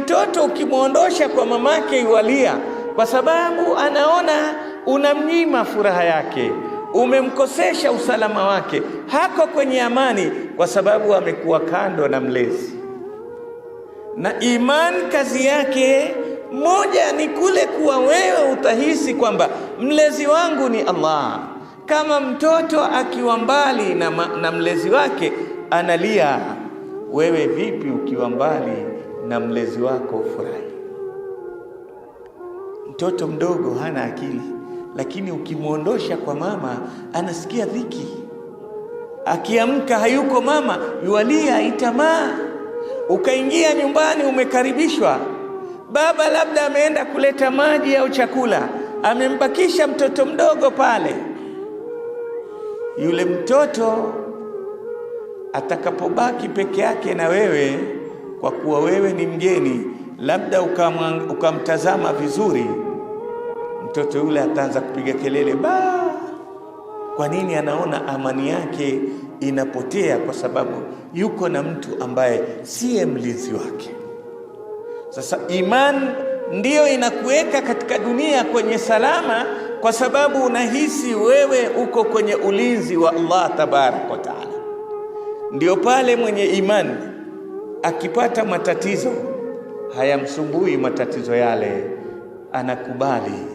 mtoto ukimwondosha kwa mamake yualia, kwa sababu anaona unamnyima furaha yake, umemkosesha usalama wake, hako kwenye amani, kwa sababu amekuwa kando na mlezi. Na iman kazi yake moja ni kule kuwa wewe utahisi kwamba mlezi wangu ni Allah. Kama mtoto akiwa mbali na mlezi wake analia, wewe vipi ukiwa mbali na mlezi wako ufurahi? Mtoto mdogo hana akili, lakini ukimwondosha kwa mama anasikia dhiki. Akiamka hayuko mama, yualia itamaa. Ukaingia nyumbani umekaribishwa, baba labda ameenda kuleta maji au chakula, amembakisha mtoto mdogo pale. Yule mtoto atakapobaki peke yake na wewe, kwa kuwa wewe ni mgeni, labda ukamtazama vizuri, mtoto yule ataanza kupiga kelele ba. Kwa nini? Anaona amani yake inapotea kwa sababu yuko na mtu ambaye siye mlinzi wake. Sasa iman ndiyo inakuweka katika dunia kwenye salama, kwa sababu unahisi wewe uko kwenye ulinzi wa Allah tabaraka wa taala. Ndio pale mwenye imani akipata matatizo hayamsumbui matatizo yale, anakubali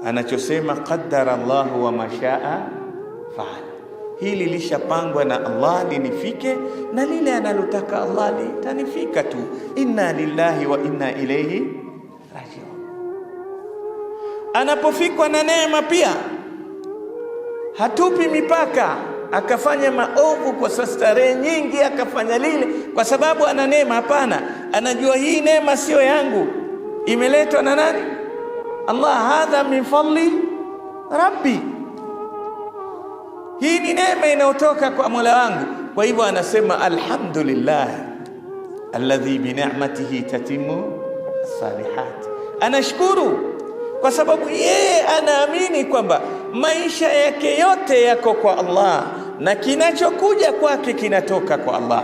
anachosema, qaddara Allahu wa mashaa faal, hili lishapangwa na Allah linifike, na lile analotaka Allah litanifika tu. Inna lillahi wa inna ilaihi rajiun. Anapofikwa na neema pia hatupi mipaka, akafanya maovu kwa starehe nyingi, akafanya lile kwa sababu ana neema. Hapana, anajua hii neema siyo yangu, imeletwa na nani? Allah. Hadha min fadli rabbi, hii ni neema inayotoka kwa Mola wangu. Kwa hivyo anasema alhamdulillah alladhi bi ni'matihi tatimu salihat, anashukuru kwa sababu yeye anaamini kwamba maisha yake yote yako kwa Allah na kinachokuja kwake kinatoka kwa Allah.